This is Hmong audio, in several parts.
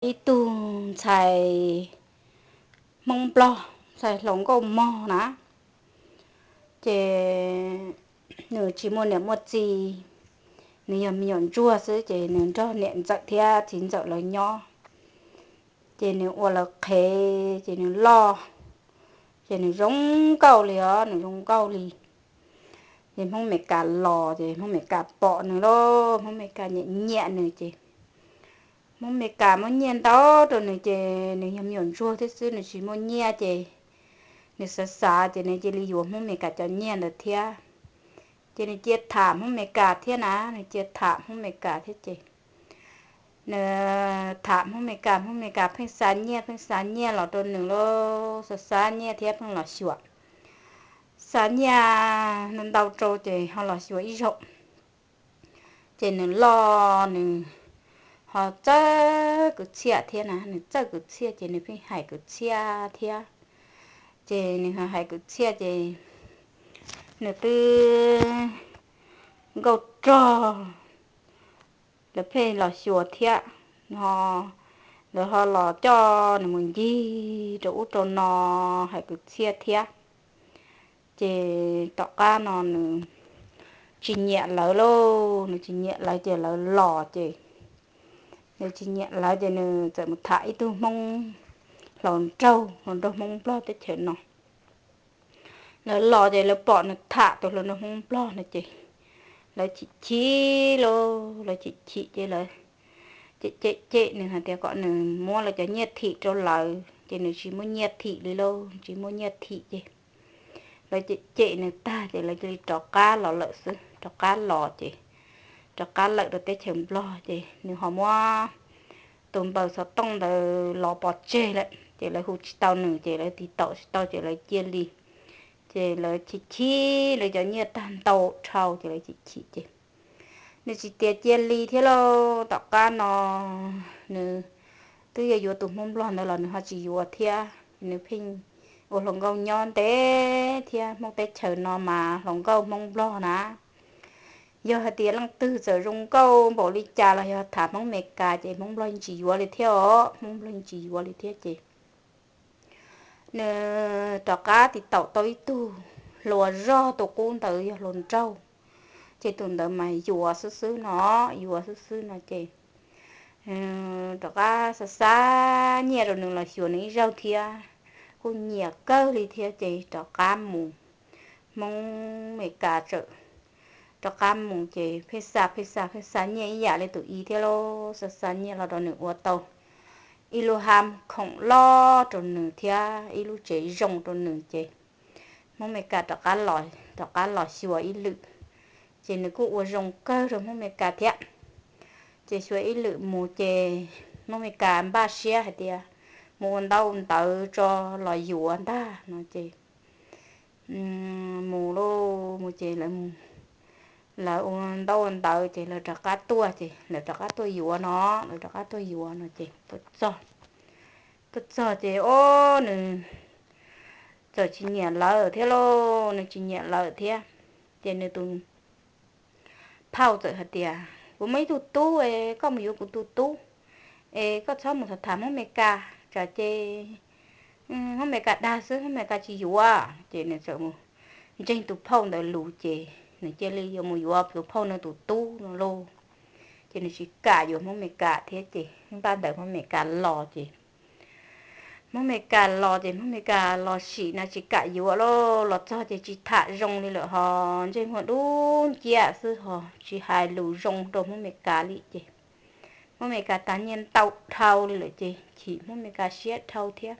ib tug ntxhais Hmoob Nplog, ntxhais hluas nkauj mog na, ces nws tsis muaj niam muaj txiv, nws yog me nyuam ntsuag xwb ces nws nrog niam ntxawm thiab txiv ntxawm lawv nyob. Ces nws ua lawv qhev ces nws loj, ces nws zoo nkauj li os, nws zoo nkauj li. Ces Hmoob Amelikas los ces Hmoob Amelikas pom nws lauj, Hmoob Amelikas nyiam nyiam nws ces Hmoob Amelikas muab nyiaj ntau rau nws ces nws yog me nyuam ntsuag thiab xwb, nws tsis muaj nyiaj ces nws xav xav ces nws cia li yuav Hmoob Amelikas cov nyiaj ntawd thiab. Ces nws cia tham Hmoob Amelikas thiab na, nws cia tham Hmoob Amelikas thiab ces nws tham Hmoob Amelikas, Hmoob Amelikas pheej xa nyiaj, pheej xa nyiaj los rau nws lauj, xa xa nyiaj thiab pheej los xyuas, xa nyiaj ntau rau ces ho los xyuas ib zaug. Ces nws loj nws ho txawj kwv txhiaj thiab na, nws txawj kwv txhiaj ces nws pheej hais kwv txhiaj thiab. Ces nws hais kwv txhiaj ces nws twb nkauj rog, lawv pheej los xyuas thiab, lawv ho los coj nws mus ncig rau ub rau no hais kwv txhiaj thiab. Ces tom qab no nws tsis nyiam lawv lauj, nws tsis nyiam lawv ces lawv los ces nws tsis nyiam lawv ces nws txawm mus tham ib tug Hmoob hluas nraug, hluas nraug Hmoob Nplog teb chaws no. Lawv los ces lawv pom nws tham tus hluas nraug Hmoob Nplog no ces lawv chim chim lauj, lawv chim chim ces lawv cem cem cem nws hais tias kom nws muab lawv cov nyiaj thim rau lawv ces nws tsis muaj nyiaj thim li lauj, tsis muaj nyiaj thim ces lawv cem cem nws tag ces lawv cia li rov qab los lawm xwb, rov qab los ces rov qab lawm rau teb chaws Nplog ces nws ho muab tus npawg xov tooj ntawd los pov tseg lawm ces lawv hu tsis tau nws ces lawv tiv taum tsis tau ces lawv cia li, ces lawv chim chim lawv cov nyiaj tag ntau dhau ces lawv chim chim ces nws tsis tias cia li thiab lauj. Tom qab no nws twb yuav yuav tus Hmoob Nplog ntawd los nws ho tsis yuav thiab, nws pheej ua hluas nkauj nyob ntev thiab, Hmoob teb chaws no mas hluas nkauj Hmoob Nplog na, yog hais tias leej twg txawm zoo nkauj npaum li cas los yog tham Hmoob Amelikas ces Hmoob Nplog yeej tsis yuav li thiab os, Hmoob Nplog yeej tsis yuav li thiab ces nws rov qab tiv taum tau ib tug hluas zog, tus qub ntawd yog hluas nraug, ces tus ntawd mas yuav xwb xwb no, yuav xwb xwb no ces rov qab xa xa nyiaj rau nws los xyuas nws ib zaug thiab, kuj nyiam kawg li thiab ces rov qab mus, Hmoob Amelikas txawm rov qab mus ces pheej xa pheej xa pheej xa nyiaj ib yam li tus i thiab lauj, xa xa nyiaj los rau nws ua tau ib lub hab khoom loj rau nws thiab ib lub tsev zoo rau nws ces Hmoob Amelikas rov qab los, rov qab los xyuas ib lwm, ces nws kuj ua zoo kawg rau Hmoob Amelikas thiab. Ces xyuas ib lwm mus ces Hmoob Amelikas npaj siab hais tias mus ua ntaub ua ntawv tso los yuav ntag no ces mus lauj, mus ces lawv mus, lawv ua ntaub ua ntawv ces lawv rov qab tuaj ces lawv rov qab tuaj yuav no, lawv rov qab tuaj yuav no ces tuaj txog, tuaj txog ces o, nws txawm tsis nyiam lawv thiab lauj, nws tsis nyiam lawv thiab. Ces nws tus phauj txawm hais tias kuv muaj ib tug tub es koj mus yuav kuv tus tub, es koj txhob mus tham tham Hmoob Amelikas tsam ces Hmoob Amelikas dag xwb, Hmoob Amelikas tsis yuav. Ces nws txawm mus ntseeg tus phauj ntawd lus ces nws cia li yuav mus yuav tus phauj nws tus tub no lauj. Ces nws tsis kam yuav Hmoob Amelikas thiab ces npaj ntawm Hmoob Amelikas los ces Hmoob Amelikas los ces Hmoob Amelikas los sim no tsis kam yuav lauj, los txog ces tsis tham zoo li lawm ho ntsej muag dub nciab xwb ho tsis hais lus zoo rau Hmoob Amelikas li ces Hmoob Amelikas tas nyiaj ntau dhau li lawm ces chim Hmoob Amelikas siab dhau thiab.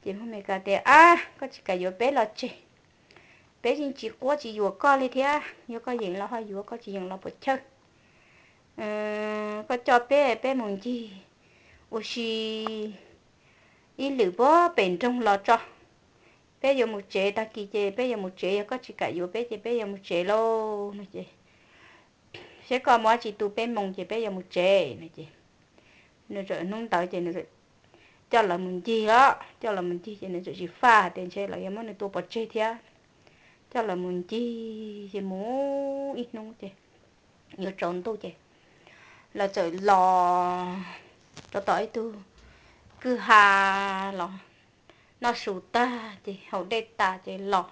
Ces Hmoob Amelikas tias ab, koj tsis kam yuav peb los tseg, peb yeej tsis quab tsis yuam koj li thiab, yog koj yeem los ho yuav, koj tsis yeem los puas chawj. Koj coj peb, peb mus ncig ua si ib lwm puag pem nroog los tso, peb yuav mus tsev, tag kis ces peb yuav mus tsev, yog koj tsis kam yuav peb ces peb yuav mus tsev lauj no ces seb koj muab tsis tu peb moo ces peb yuav mus tsev no ces nws txawm hnub ntawd ces nws coj lawv mus ncig los, coj lawv mus ncig ces nws txawm tsis faj hais tias ntshe lawv yuav muab nws tua pov tseg thiab. Coj lawv mus ncig ces mus ib hnub ces yuav tsaus ntuj ces lawv txawm los rau tom ib tug kwj ha los noj su tag ces haus dej tas ces los,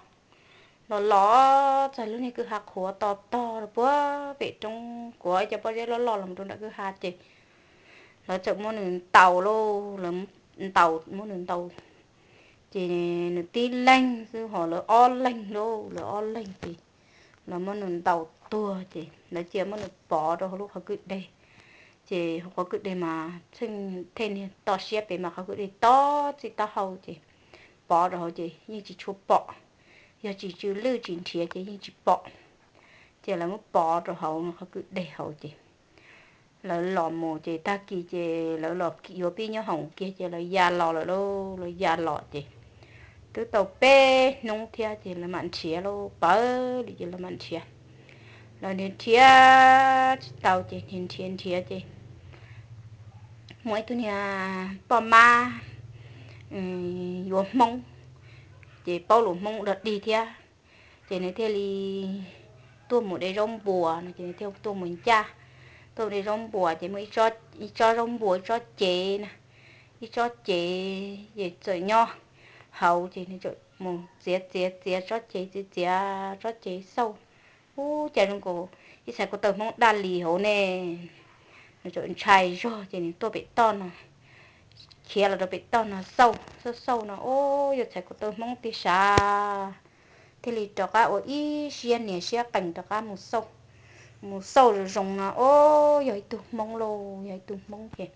los los txog lub niag kwj ha qhuav to tog rau puag pem roob, kuav ib co pob zeb loj loj los rau nram kwj ha ces lawv txawm muab nws ntaus lauj, lawv ntaus, muab nws ntaus ces nws tib leeg xwb ho lawv ob leeg lauj, lawv ob leeg ces lawv muab nws ntaus tuag ces lawv cia muab nws pov rau hauv lub qhov kwj deg. Ces hauv qhov kwj deg mas txheej thej niag toj siab pem mas qhov kwj deg tob txij taub hau ces pov rau hauv ces yeej tsis tshua pom, yog tsis tsw lwj tsis nrhiav ces yeej tsis pom. Ces lawv muab pov rau hauv qhov kwj deg hauv ces lawv los mus ces tag kis ces lawv los yuav pib nyob hoom kiag ces lawv ya los lawm lauj, lawv ya los ces twb tau peb hnub thiab ces lawv mam nrhiav lauj, pawv li ces lawv mam nrhiav. Lawv nrhiav nrhiav tsis tau ces nrhiav nrhiav nrhiav ces muaj ib tug niag poj mab yuav hmoob, ces paub lus hmoob dog dig thiab, ces nws thiaj li tuaj mus de zaub npua no ces nws thiaj tuaj mus ncaj, tuaj mus de zaub npua ces muaj ib tsob zaub npua ib tsob cev na, ib tsob cev ces txawm nyob hauv ces nws txawm mus txiav txiav txiav tsob cev, txiav txiav tsob cev xauj, ub, cas zoo nkaus ib txhais ko taw hmoob daj li hauv ne. Nws txawm ntshai zog ces nws tuaj pem toj no, khiav los rau pem toj no xauj xauj xauj no, ub, yog txhais ko taw hmoob tiag sav. Thiaj li rov qab ua ib siab nias siab qees rov qab mus xauj, mus xauj zoo zoo no, ub, yog ib tug hmoob lauj, yog ib tug hmoob ces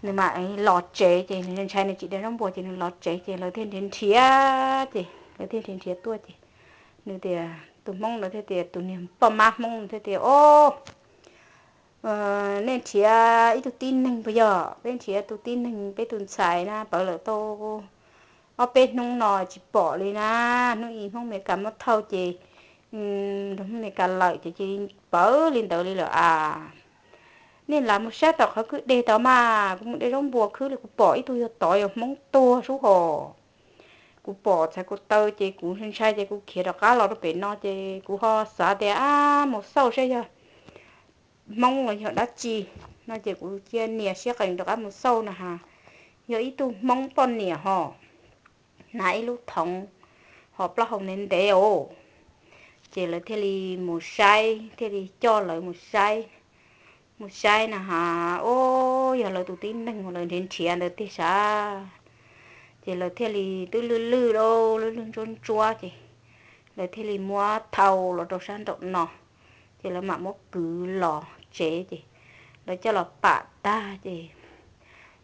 nws mam los tsev ces nws ntshai nws tsis de zaub npua ces nws los tsev ces lawv thiaj nrhiav nrhiav ces lawv thiaj nrhiav nrhiav tuaj ces nws tias, tus hmoob ntawd thiaj tias, tus niag poj mab hmoob thiaj tias, o, nej nrhiav ib tug tib neeg puas yog? Peb nrhiav tus tib neeg, peb tus ntxhais na pawv lawm tau ob peb hnub no tsis pom li na. Hnub ib hmoob Amelikas muab thauj ces nrog hmoob Amelikas lawm ces cia li pawv li ntawd li lawm as. Nej lam mus saib tom qhov kwj deg tod mas, kuv mus de zaub npua khwb li kuv pom ib tug yog tod yog hmoob tuag sub hos. Kuv pom txhais ko taw ces kuv ntshai ces kuv khiav rov qab los rau pem no ces kuv ho xav tias ab mus xauj saib yog hmoob los yog dab tsi no ces kuv cia nias siab qees rov qab mus xauj na has, yog ib tug hmoob poj niam hos, hnav ib lub thoov hos plaub hau ntev ntev os. Ces lawv thiaj li mus saib, thiaj li coj lawv mus saib, mus saib na has, o, yog lawv tus tib neeg uas lawv nrhiav nrhiav ntawd tiag sav. Ces lawv thiaj li twb lwj lwj lauj, lwj lwj ntsuab ntsuab ces lawv thiaj li muab thau los rau sab nraum no, ces lawv mam muab kwv los tsev ces lawv coj los pam tag ces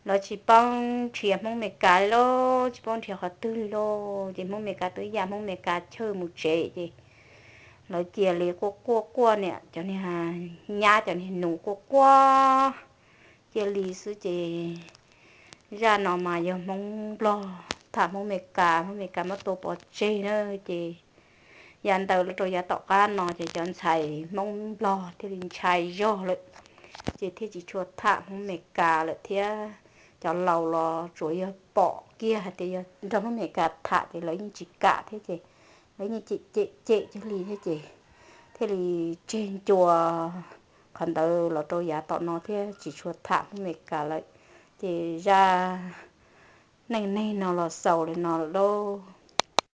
lawv tsis paub nrhiav hmoob Amelikas li lauj, tsis paub nrhiav qhov twg li lauj. Ces hmoob Amelikas twb ya hmoob Amelikas chawj mus tsev ces lawv cia li quaj quaj quaj niam, cov niag nyab cov niag nus quaj quaj cia li xwb ces zaj no mas yog hmoob nplog tham hmoob Amelikas, hmoob Amelikas muab tua pov tseg na. Ces yav ntawd los rau yav tom qab no ces cov ntxhais hmoob nplog thiaj li ntshai zog lawm, ces thiaj tsis tshua tham hmoob Amelikas lawm thiab. Cov laus los tsuas yog pom kiag hais tias yog nrog hmoob Amelikas tham ces lawv yeej tsis kam thiab ces lawv yeej cem cem cem cia li thiab ces thiaj li tseg ncua qhov ntawd los rau yav tom no thiab tsis tshua tham hmoob Amelikas lawm. Ces zaj neej neeg no los xaus li no lawm lauj.